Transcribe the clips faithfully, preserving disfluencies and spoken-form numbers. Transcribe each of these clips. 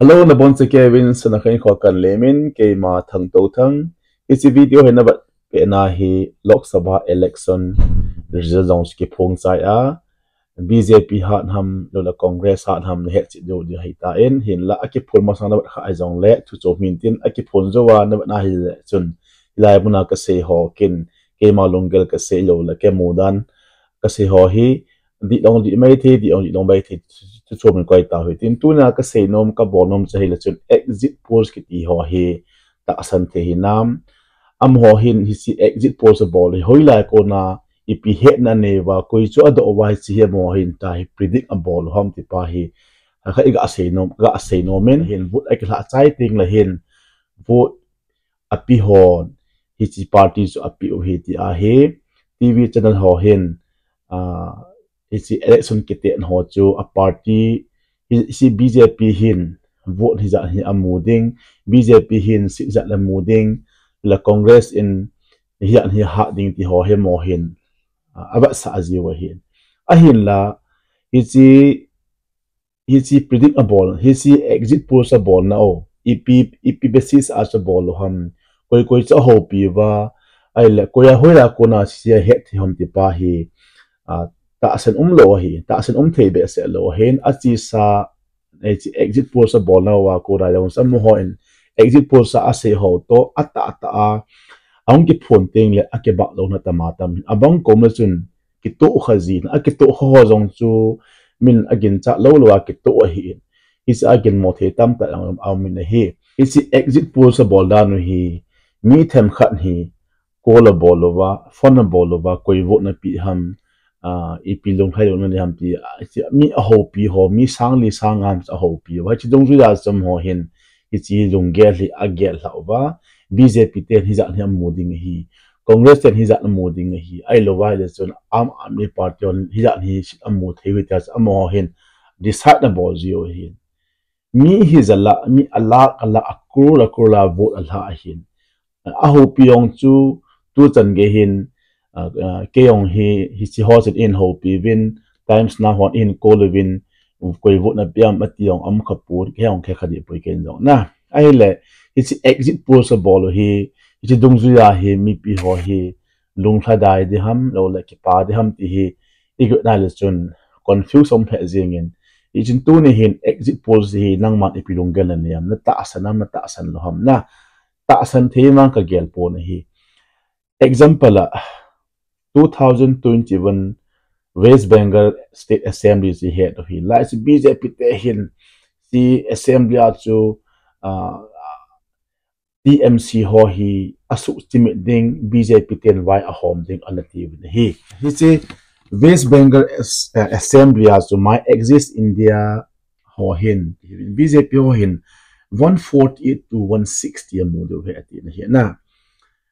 Hello, nabonchauvin sana khen kho kan lemin, keima Thangtothang. Hiche video hi navet pehna hi Lok Sabha election result jong kiphong chai a, B J P hat ham, lou le Congress hat ham, nahet cheh diu ding ahitan, hinla akiphon masang navet kha jongle, thu chom hin tin, akiphon jouva navet na hile chun, hilai muna kasei ho kin, keima lunggel kasei lou le, kamu dan, kasei ho hi, dih long dih maithei, dih long dih long maithei, chu chu min koi ta hoi tin, tuna kasei nom, kabol nom chu hile chun exit polls kiti ho hi, tahsan thei hinam. Amaho hin hiche exit polls abol hi, hoilai kona, ipi hetna aneiuva, koi chu adoh uva hiche hi amaho hin tia hi predict abol u ham ti pa hi, kha iga sei nom, ga sei nom in, hin vote akilha chai teng le hin, vote ape hon, hiche party chu ape u ahi ti ahi, T V channel ho hin, ah, hiche election kiten ho chu a party, hi, hiche B J P hin vote hijat hi amu ding, B J P hin seat hijat le amu ding, le Congress in hijat hi hat ding ti ho hi amaho hin, ah, avetsah jiu ahi. Ahinla, hiche, hiche predict abol, hiche exit polls abolna u, ipi, ipi basis a chu abol u ham, koi koi chu ahoupi uva, ahile, koi a hoilai kona hiche ahet thei ham ti pa hi, ah, tahsan umlou ahi, tahsan um thei behseh lou ahin, achesa, hiche exit polls abolna uva kona jong chu amaho in, exit polls a asei ho toh, atahtah a, ahung kiphon teng le, akibah louna tam a tam, abang kom le chun, kitoh kha jin, akitoh kha ho jong chu, min aginchat lou lou a kitoh ahin, hiche a ginmo thei tamtah jong aum in ahi. Hiche exit polls abol dan u hi, mi themkhat hi, call abol uva, phone abol uva, koi vote napeh ham, ah, ipi lunglhai louna nei ham ti, ah, hiche mi ahoupi ho, mi sang li sang nga ham chu ahoupi uva. Hiche dungjuiya chu amaho hin, hiche lunggel hi agel lhah uva, B J P ten hijat hi amu ding ahi, Congress ten hijat amu ding ahi, ahilouva ahile chun Aam Aadmi Party hon hijat hi seat amu thei u ahi tia chu amaho hin decide abol jiu ahin. Mi hi ja lakh, mi a lakh a lakh, a crore a crore a vote alha ahin. Ahoupi jong chu tuchan gei hin, ah, ah, kei jong hi, hiche ho chun eihoupi uvin, Times Now hon eihin call uvin, koi vote napeh ham ati jong aum khapon, kei jong khe kha deh poi kei jong na. Ahile, hiche exit polls abol u hi, hiche dungjuiya hi mipi ho hi lunglhadai ding ham, lou le kipah ding ham ti hi, igot na le chun confuse um lheh jeng in. Hichun tuni hin exit polls hi nangman ipi lunggel nanei ham, natahsan ham, natahsan lou ham na. Tahsan thei vang kagel pon ahi. Example a, two thousand twenty-one West Bengal State Assembly chu ihet u ahi. Lai chu B J P te hin hiche Assembly a chu, ah, T M C ho hi asuh chimit ding, B J P ten vai ahom ding ana tiuvin ahi. Hiche West Bengal As-, eh, Assembly a chu MyExit India ho hin, B J P ho hin one forty-eight to one sixty amu diu ahi atina ahi na.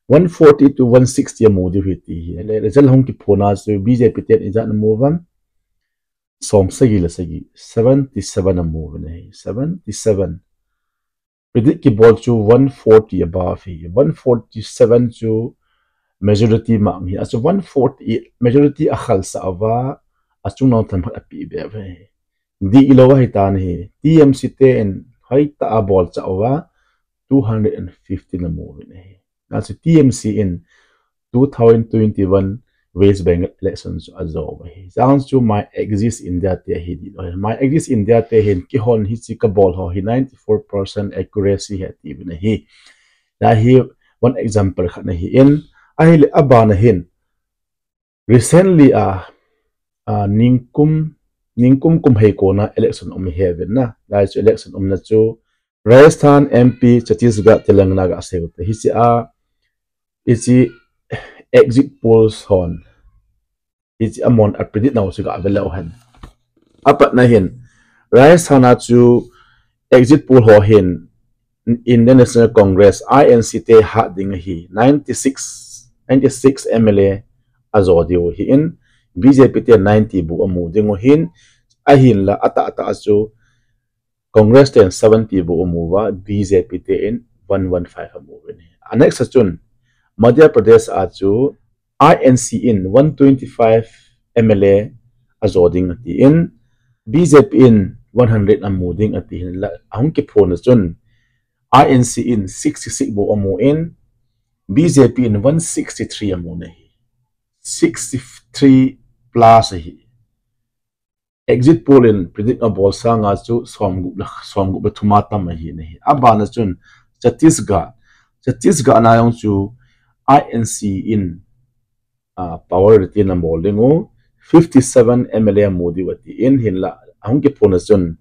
One forty-eight to one sixty amu diu ahi ti ahi. Le result hung kiphon a chu B J P ten ijat amu uvem? Som sagi le sagi, seventy-seven amu uvin ahi. Seventy-seven. Predict kibol chu one forty above ahi. One forty-seven chu majority mark ahi. Achu one forty-eight majority akhalsah uva, achung lang themkhat apeh bep ahi. Dih lou ahitan ahi. T M C ten hoitah a bolchah uva, two hundred and fifteen amu uvin ahi. Achu T M C in two thousand twenty-one West Bengal election chu ajo uva ahi. Chang chu MyExit India te ahi dih lou ahi. MyExit India te hin kihon hiche kabol ho hi ninety-four percent accuracy ahi atiuvin ahi. Ahi one example khat ahin, ahile abana hin, recently a, a, ningkum, ningkum kum hei kona election um iheuvin na. Lai chu election umna chu Rajasthan, M P, Chhattisgarh, Telangana gasei u te. Hiche a, hiche exit polls hon, hiche amahon a predict nau chu gave leu hen. Apatna hin, Rajasthan a chu exit poll ho hin Indian National Congress, I N C te hat ding ahi, ninety-six, ninety-six M L A ajo diu ahin, B J P te ninety bou amu ding u ahin, ahinla atahtah chu Congress ten seventy bou amu uva, B J P ten one one five amu uvin ahi. A next a chun, Madhya Pradesh a chu I N C in one twenty-five M L A ajo ding atin, B J P in one hundred amu ding ati hin la, ahung kiphon a chun I N C in sixty-six bou amu in, B J P in one sixty-three amu na hi. Sixty-three plus ahi. Exit poll in predict abol sanga chu som gup la, som gup la thum a tam ahi na hi. Abana chun Chhattisgarh, Chhattisgarh na jong chu I N C in, ah, power retain abol ding u, fifty-seven M L A amu diu ati in, hinla ahung kiphon a chun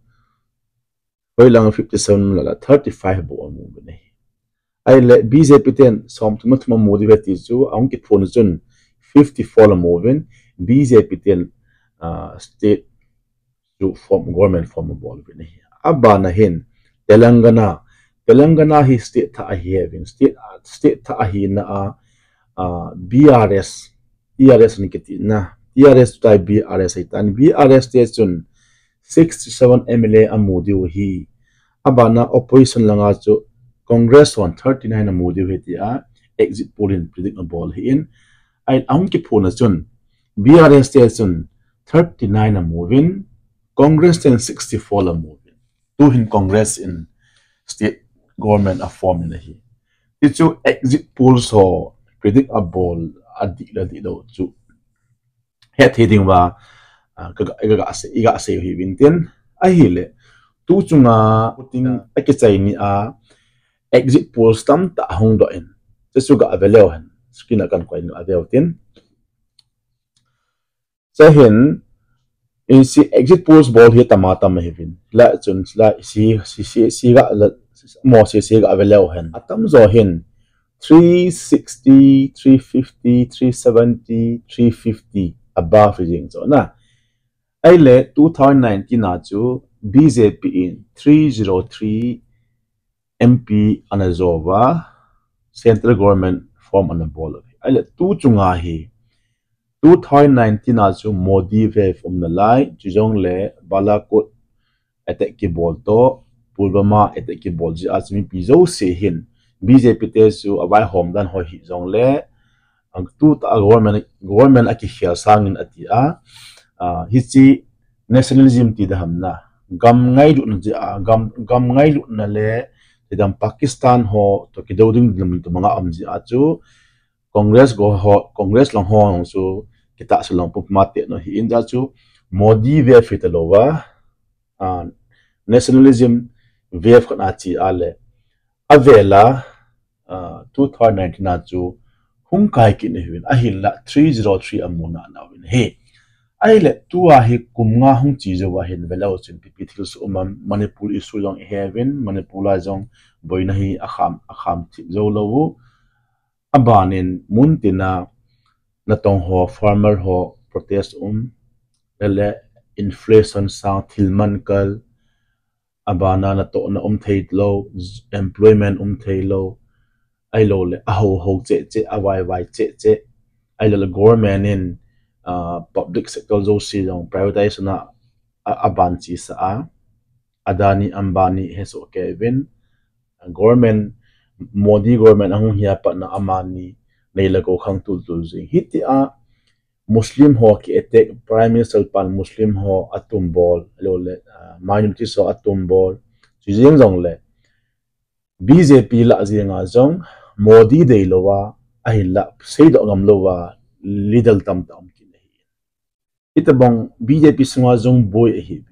hoilang fifty-seven la, la thirty-five bou amu na hi. Ahile B J P ten som thum thum amu diu ati chu ahung kiphon a chun fifty-four amu vin, B J P ten, ah, state chu form, government form abol vin na hi. Abana hin Telangana, Telangana hi state thah ahi vin, state, state thah ahi na a, ah, B R S, T R S ni kiti na, T R S tai B R S ai tan, B R S te chun sixty-seven M L A amu diu hi. Abana opposition langa chu Congress hon thirty-nine amu diu hi tia exit poll in predict abol hi in. Ai ahung kiphon a chun B R S te chun thirty-nine amu vin, Congress ten sixty-four amu vin. Tu hin Congress in state government a form in ahi. Ti chu exit poll so predict abol adih la dih lo chu hethei ding va, ah, ka, ka, ka, i ga sei hi vin tin. Ahile tu chunga ting a kichai ni a exit polls tamtah hung doh in. Chu chu ga ve leu hen. Screen a kan koi ga ve tin. Chahin, in si exit polls bol hi tama tam hi vin. La chun la si, si, si, si ga la, mo si, si ga ve leu hen. Atam jo hin three sixty, three fifty, three seventy, three fifty above jing jo na. Ahile two thousand nineteen a chu B J P in three zero three M P ana jo va, central government form ana bol. Ahile tu chunga hi two thousand nineteen a chu Modi wave um nalai, chujongle Balakot attack kibol to, Pulwama attack kibol ji a chu mipi jouse hin B J P te chu avaihom dan ho hi jongle, ang tu ta government, government a kikhel sangin ati a, ah, hichi nationalism ti da ham na, gam ngailutna ji a, gam, gam ngailutna le, ti dam Pakistan ho to kido ding lam to manga um ji a chu, Congress go ho, Congress lang ho chu, kita su lang pu ma te no hi in ja chu, Modi wave hi ta lo va, ah, nationalism wave khat a chi a le, a vela, ah, two thousand nineteen a chu hung kai kit na hi vin, ahin la three zero three amu na na vin hi. Ahile tu a hi kum nga hung chi jo va hin ve leu chun pipi thil su um am, Manipur issue jong i he vin, Manipur a jong boina hi a kham, a kham thip jo lo u. Abanin mun tina natong ho, farmer ho protest um, le inflation sang thil man kal, abana natohna um thei lo, employment um thei lo, ahilou le, aho ho che che, avai vai che che, ahilou le, government in, ah, public sector jouse jong privatization a, a, aban chi sa a, Adani, Ambani, he so kevin, government, Modi government ahung hia pat na amani, nei le ko khang tul tul jing. Hiti a, Muslim ho ki attack, Prime Minister pan Muslim ho atum bol, lo le, ah, minorities ho atum bol. Chu jeng jong le, B J P la jeng a jong, Modi dei lo va, ahin la, sei do ngam lo va, leader tam tam ki nei. Ita bang B J P sunga jong boi ahi.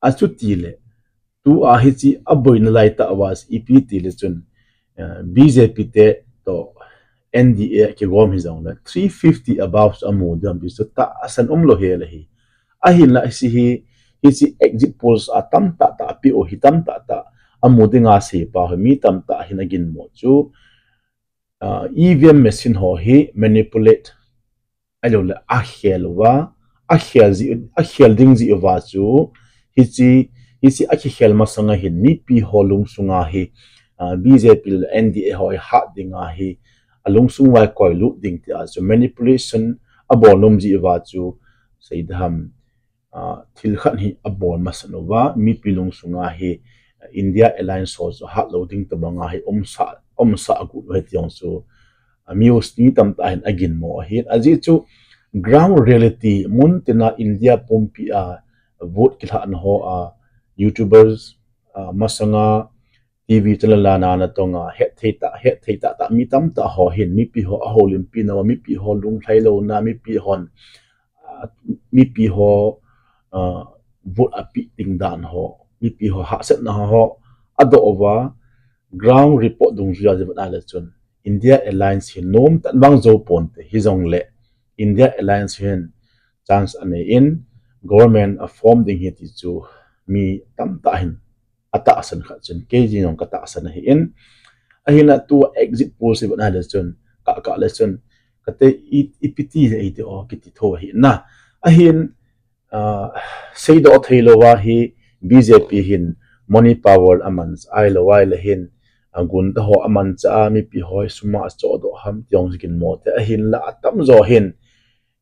Achuti le, tu a hichi aboina lai ta was ipi ti le chun, eh, B J P te to N D A kigom hi jong le, three fifty above amu diam bi su ta asan um lo he le hi. Ahin la si hi, hichi exit polls a tam ta ta pi o hi tam ta ta amu dinga si pa ho mi tam ta hin agin mo chu, ah, E V M machine ho hi manipulate, ahilou le, akhel uva, akhel ji, akhel ding ji uva chu, hichi, hichi akikhel masanga hin mipi ho lungsunga hi, ah, B J P le N D A ho hi hat dinga hi, alungsung vai koi lut ding ti a chu manipulation abol nom ji uva chu, sei dam, ah, thil khat hi abol masa uva, mipi lungsunga hi, ah, India Alliance ho chu hat lo ding to banga hi umsa, umsa agu lo he ti jong chu, ah, mi us ni tam ta hin agin mo ahi. Aji chu ground reality mun tina India pumpi a vote kilhahna ho a YouTubers, a, masanga T V channel a na na tonga het thei ta, het thei ta ta mi tam ta ho hin, mipi ho a holimpi na, mipi ho lunglhai lo na, mipi hon, a, mipi ho, a, vote a pi ting dan ho, mipi ho hahsatna ho a doh uva, ground report dungjuia jivat a le chun India Alliance hi nom tan vang jo ponte, hijongle India Alliance hin chance a nei in, government a form ding hi ti chu mi tam ta hin a tahsan khat chun, kei jong ka tahsan ahi in, ahin a tu exit poll si vana le chun, ka, ka le chun, ka te i, i piti le i te o kiti tho hi na. Ahin, a, seidoh thei lo va hi B J P hin money power a man ai lo ai le hin, a, gun ta ho a man cha a mipi ho suma a chodoh ham ti ong kin mo te ahin la a tam jo hin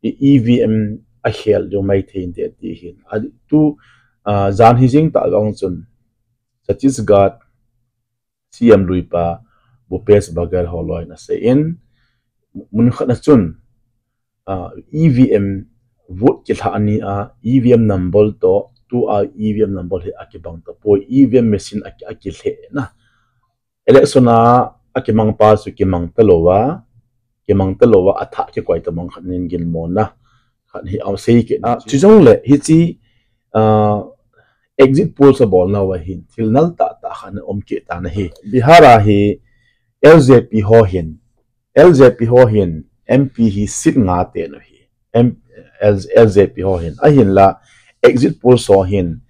i E V M a khel jo mai thei te ti hin. A tu, a, jan hi jing ta jong chun Chhattisgarh C M lui pa Bhupesh Baghel ho loi na se in mun khat na chun, a, E V M vote kilhah ni a E V M number to tu a E V M number hi a kibang ta poi, E V M machine a, a kilhe na. Election a, a kimang pa chu kimang ta lo va, kimang ta lo va a thah kikoi ta mang khat nin gin mo na. Khat hi a sei ke na. Chu jong le hi chi, a, exit poll sa bol na va hin thil nal ta ta khan om ke ta na hi. Bihar a hi L J P ho hin, L J P ho hin M P hi seat nga te no hi. M, L, L J P ho hin. Ahin la exit poll so hin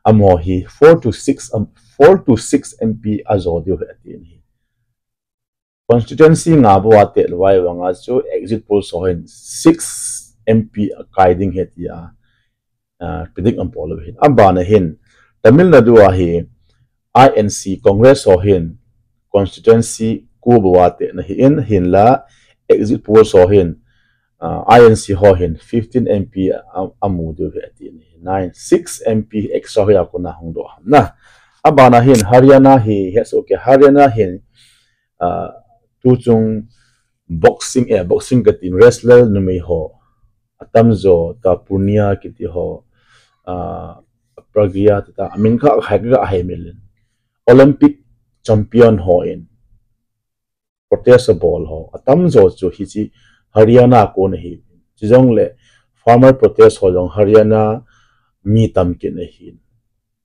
amo hi four to six, um, four to six M P a jo diu he ti hi. Constituency nga bo a te lo vai vanga chu exit poll so hin six M P a kai ding he ti a, a, predict a bol lo hin. A bana hin Tamil Nadu a hi I N C Congress ho hin constituency ko bo a te na hi in hin la exit poll so hin, a, I N C ho hin fifteen M P a, a mu diu he ti ni. Nine, six M P extra ho ya ko na hung do ham na. A bana hin Haryana hi he so ke Haryana hin, a, tu chung boxing, eh, boxing ka tin wrestler numei ho a tam jo ta Purnia kiti ho, a, Pragya ta, ta, a min kha hai ka hai melin. Olympic champion ho in protest a bol ho a tam jo chu hi chi Haryana ko na hi. Chi jong le farmer protest ho jong Haryana mi tam kin na hi.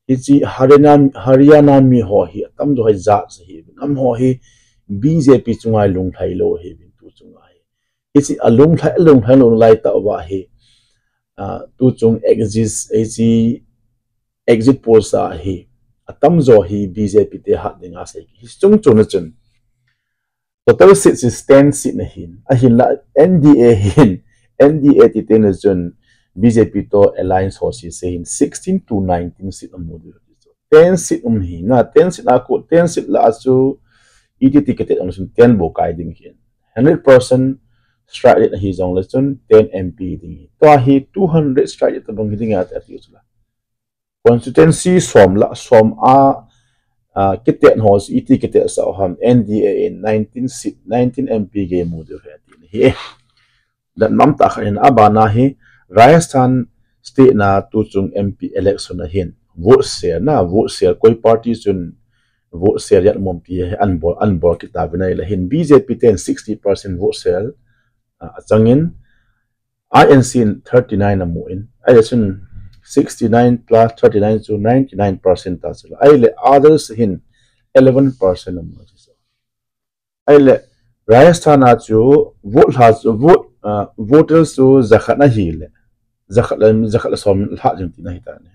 Hi chi Haryana, Haryana mi ho hi a tam jo hai jat sa hi. Am ho hi B J P chungai lunglhai lo hi bin tu chungai. Hi chi a lunglhai, lunglhai lo lai ta va hi. A, tu chung exist, hi chi exit poll sa hi. A tam jo hi B J P te hat ding a sei. Hi chung chung na chun. Total seat is ten seat na hin. Ahin la N D A hin. N D A ti te na chun B J P to alliance ho si se hin sixteen to nineteen seat a mu diu. Ten seat um hi na, ten seat a ko, ten seat la chu E T T kete ang sun ten bo kai ding hin. Hundred percent strike rate hi jong le chun ten M P ding hi. Tua hi two hundred strike rate bang ding a ti chu la. Constituency som la, som a, a, kete ho, E T kete sa ham, N D A in nineteen seat, nineteen M P ge mu diu he ti hi. Dan mam ta kha in a bana hi, Rajasthan state na tu chung M P election a hin, vote share na, vote share koi party chun, vote share yat mom pi he an bol, an bol kita vinai la hin, B J P ten sixty percent vote share, a, a changin, I N C in thirty-nine a mu in, ai le chun sixty-nine plus thirty-nine chu ninety-nine percent ta chu la. Ai le others hin eleven percent a mu chu. Ai le Rajasthan a chu vote hla chu vote, uh, voters chu jakhat na hi le. Jakhat le, jakhat le som hla jing ti na hi ta ni.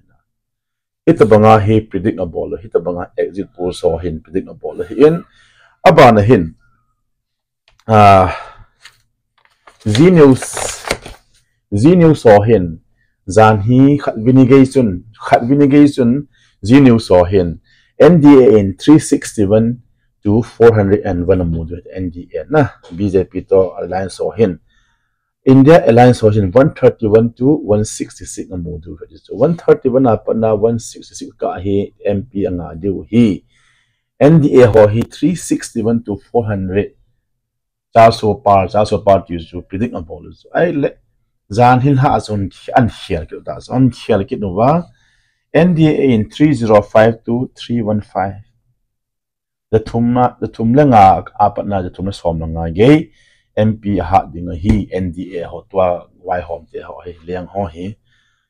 Hita banga hi predict a bol, hita banga exit poll so hin predict a bol hi in. A bana hin, a, Zee News, Zee News so hin, jan hi khat vini gei chun, khat vini gei chun, Zee News so hin, N D A in three sixty-one to four hundred and one a mu diu N D A na, B J P to alliance so hin. India Alliance ho hin one thirty-one to one sixty-six a mu diu hi chu. One thirty-one a pat na one sixty-six ka hi M P a nga diu hi. N D A ho hi three sixty-one to four hundred. Cha so par, cha so par ti chu predict a bol chu. Ai le, jan hin ha chun an khel kit ta, an khel kit nu va. N D A in three zero five to three one five. Jathum na, jathum le nga apatna jathum le som le nga gei M P ahat ding ahi N D A ho tua vaihom te ho hi leng ho hi.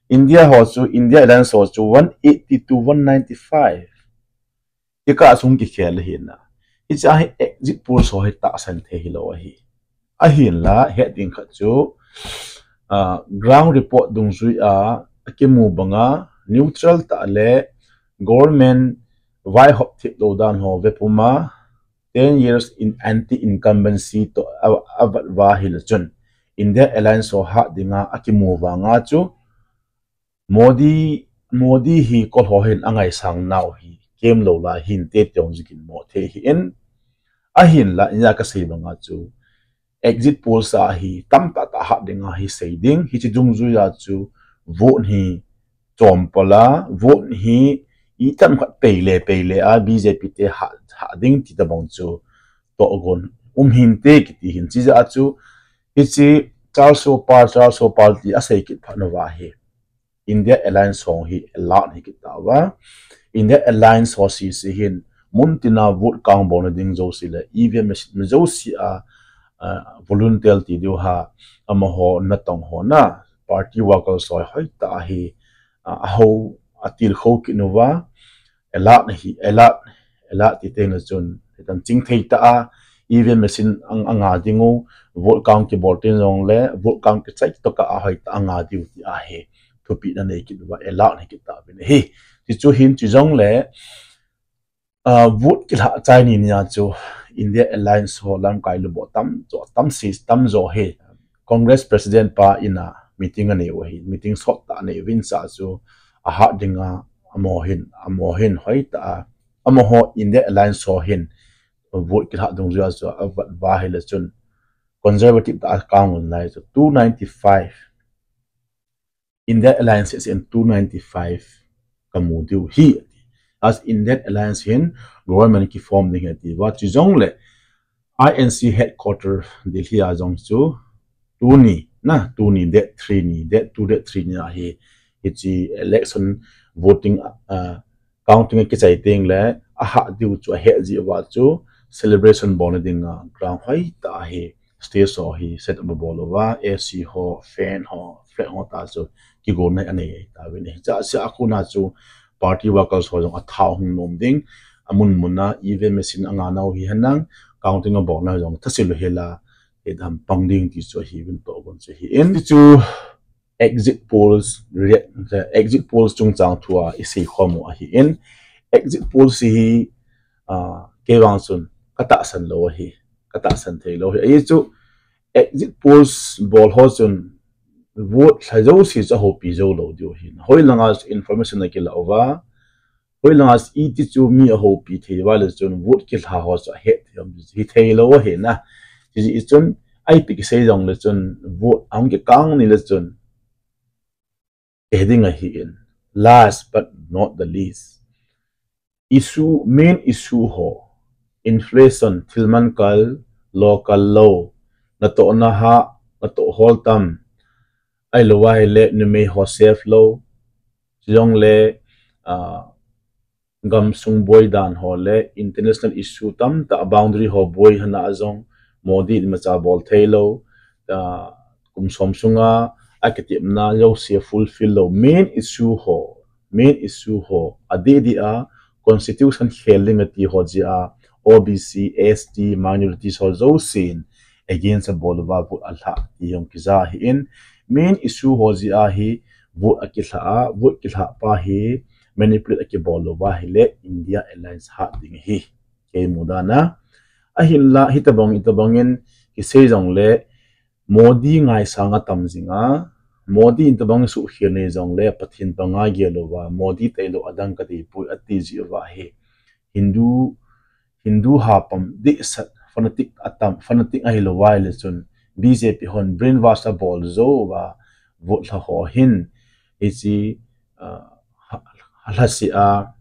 India ho chu, India Alliance ho chu one eighty to one ninety-five. Ika sung kikhel le hina. Hicha hi exit poll so hi tahsan thei hilou ahi. Ahinla, het ding khat chu, ah, ground report dungjui a, akimu banga, neutral tah le government vaihop thip lou dan ho vepuma, ten years in anti-incumbency to a, avat va hile chun, India Alliance ho hat dinga akimu vanga chu, Modi, Modi hi kol ho hin angaisang nau hi, kem lou lai hin te tiong jikin mo the hi in, ahinla, inya kasei banga chu, exit poll sa hi, tamtah tah hat dinga hi sei ding, hichi dungjui a chu, vote hi, chompala, vote hi, itam khat peile, peile a, B J P te hat, hat ding ti tabang chu, togon, um hin te kiti hin, chi ja chu, hichi, Charles Sopal, Charles Sopal ti asei kit phat nova hi. India Alliance ho hi alert hi kit tauva. India Alliance ho sisi hin mun tina vote count bolna ding jouse le E V M machine jouse a, a, volunteer ti diu ha amaho natong ho na party workers ho hoitah hi, a, aho atil kho kit nuva. Alert hi, alert, alert ti teng le chun, hitan chingthei tah a, E V M machine ang, anga ding u, vote count kibol teng jong le, vote count kichai toh ka a hoitah anga diu ti ahi, thupina nei kit uva, alert hi kit tauvin ahi. Ti chu hin chu jong le, ah, vote kilha chai ni nia chu, India Alliance ho lamkai lubo tam, jo tam si, tam jo hi, Congress President pa ina meeting anei u ahi, meeting sot tah anei uvin sa chu, ahat dinga, amaho hin, amaho hin hoitah a, amaho India Alliance ho hin, vote kilha dungjui a chu, avat va hile chun, conservative tah a count un lai chu, two ninety-five. India Alliance sin two ninety-five kamu diu hi. As India Alliance hin government kiform ding hi ati uva chu jong le I N C headquarter Delhi a jong chu tuni na, tuni date three ni, date two, date three ni ahi, hichi election voting, ah, counting akichai teng le, ahat diu chu ahet ji uva chu celebration bolna dinga ground hoitah hi stage ho hi set up abol uva, A C ho, fan ho, flag ho tah chu kigonna anei tauvin ahi. Cha sia a kona chu party workers ho jong athao hung nom ding, amun muna E V M machine anga nau hi henlang, counting abolna jong thasil u hela, he dam pang ding ti chu ahi uvin togon chu hi in. Ti chu exit polls, re-, exit polls chungchang thua isei khom u ahi in. Exit polls hi, ah, kei vang chun katahsan lou ahi, katahsan thei lou ahi. Ahi chu exit polls bol ho chun vote lha jouse chu ahoupi jou lou diu ahi. Hoilanga information akila uva, hoilanga iti chu mi ahoupi thei uva le chun vote kilha ho chu ahet thei um hi thei lou ahi na. Hichi chun ipi kisei jong le chun vote ahung kikang ni le chun, eh, ding ahi in. Last but not the least, issue, main issue ho, inflation, thil man kal, lo kal lou, natoh na ha, natoh hol tam, ahilou va hile numei ho safe lou, chujong le, ah, gamsung boi dan ho le international issue tamtah boundary ho boi hana jong Modi in imacha bol thei lou, ah, kum som sunga akitepna jouse fulfill lou, main issue ho, main issue ho, adeh deh a constitution khel ding ati ho jeh a O B C, S T, minorities ho jousen against abol uva vote alha ti jong kija ahi in, main issue ho jeh a hi vote akilha a, vote kilha pa hi manipulate akibol uva ahile India Alliance hat ding ahi. Kei mudan a. Ahinla, hitabang, hitabang in kisei jong le Modi ngaisang atam jing a, Modi in tabang suhkhel nei jong le Pathen panga gel uva, Modi tailou adang kadei poi ati jeh uva hi. Hindu, Hindu hapam dehsat fanatic atam, fanatic ahilou va le chun B J P hon brainwash abol jou uva vote lha ho hin hichi, ah, ha, lhase a,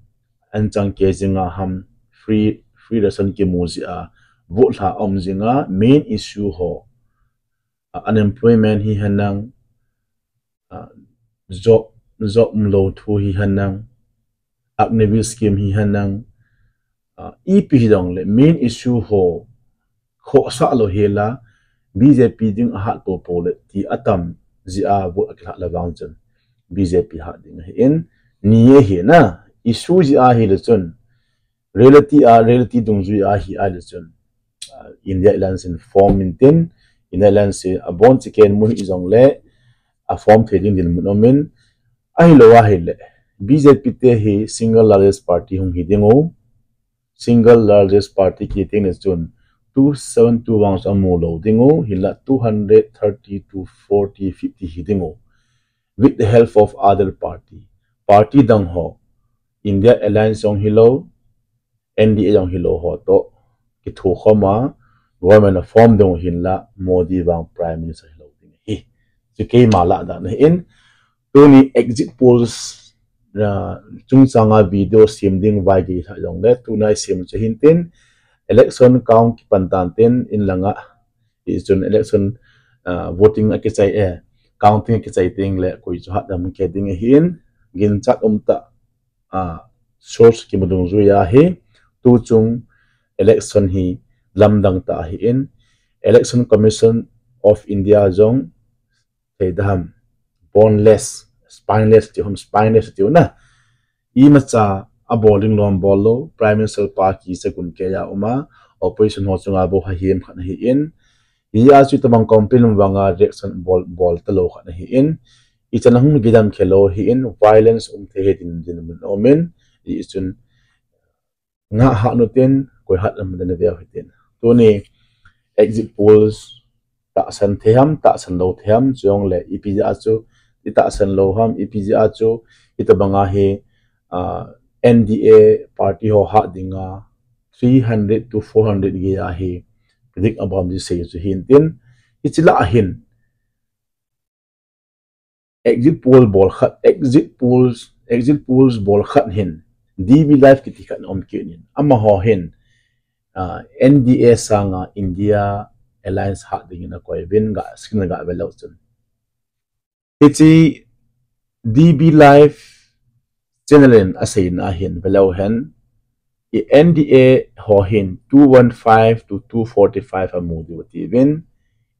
anchang kei jing a ham, free, free ration kimu jeh a vote lha um jing a, main issue ho, ah, unemployment hi henlang, ah, job, job umlou thu hi henlang, Agniveer scheme hi henlang, ah, ipi hijongle main issue ho khohsah lou hela, B J P ding ahat popo le ti atam jeh a vote akilhah le vang chun B J P hat ding ahin, ni ahi na, issue jeh a hile chun, reality a, reality dungjui a hi ahile chun, ah, India Alliance in form intin, India Alliance hi abon chikhen mu hijongle, a form thei ding dinmun umin, ahilou ahile, B J P te hi single largest party hung hi dingu, single largest party kiti le chun two seven two vang chu amu lou dingu, hinla two hundred thirty to forty, fifty hi dingu, with the help of other party. Party dang ho, India Alliance jong hilou, N D A jong hilou ho toh kithokhom a, government a form ding hinla Modi vang Prime Minister hilou ding ahi. Chu keima lah dan ahin, tuni exit polls, ah, chungchang a video sem ding vaigei lha jongle, tuna isem chu hintin, election count kipan tan tin, inlang a, hichun election, ah, voting akichai e, counting akichai tengle, koi chu hat dam kei ding ahin, ginchat umtah, ah, source kimu dungjui a hi, tuchung election hi lamdang tah ahin, Election Commission of India jong, thei dam, boneless, spineless ti hom, spineless tiu na. Imacha abol ding lom bol lou, Prime Minister pa kicha gun kei a um a, opposition ho chunga bou hahem khat ahin, hia chu itobang complain vanga reaction bol, bol talou khat ahin, ichan ahung kidam khelou ahin, violence um thei ahi tin dinmun umin, hichun ngah hah nu tin, koi hat lam den ve u hitin. Tuni exit polls tahsan thei ham, tahsan lou thei ham, chujongle ipi jeh a chu itahsan lou ham, ipi jeh a chu itobang a hi, ah, N D A party ho hat dinga three hundred to four hundred gei a hi predict abol ding sei chu hintin, hiche lah a hin exit poll bol khat, exit polls, exit polls bol khat hin, D B Live kiti khat na um kit in, amaho hin, ah, N D A sanga India Alliance hat dingin akoi uvin, ga screen a ga ve leu chun. Hiche D B Live channel in aseina hin ve leu hen, i N D A ho hin two one five to two forty-five amu diu atiuvin,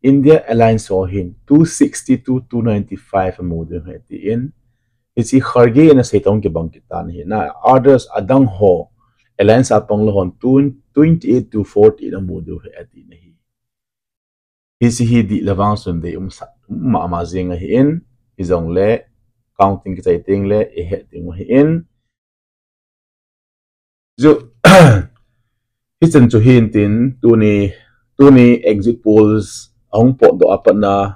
India Alliance ho hin two sixty to two ninety-five amu diu ahi atin, hiche Kharge in asei tah kibang kit tan ahi na, others adang ho, Alliance a pang lou hon twenty-eight to forty-eight amu diu ahi atin ahi. Hiche hi dih le vang chun dei um sa, um mama jing ahin, hijongle counting kichai tengle ihet ding ahin. Chu, hichan chu hintin, tuni, tuni exit polls ahung potdoh a pat na,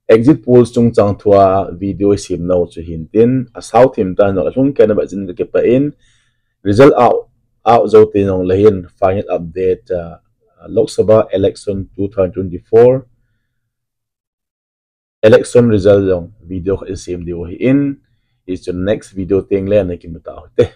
exit polls chungchang thua video isem nau chu hintin, asao thim tan jong, alhung kei na ba chin kakipah in, result out, out jou tin jongle hin, final update, ah, Lok Sabha election two thousand twenty-four election result jong video khat isem diu ahin, hichun next video tengle ana kimu tau hite.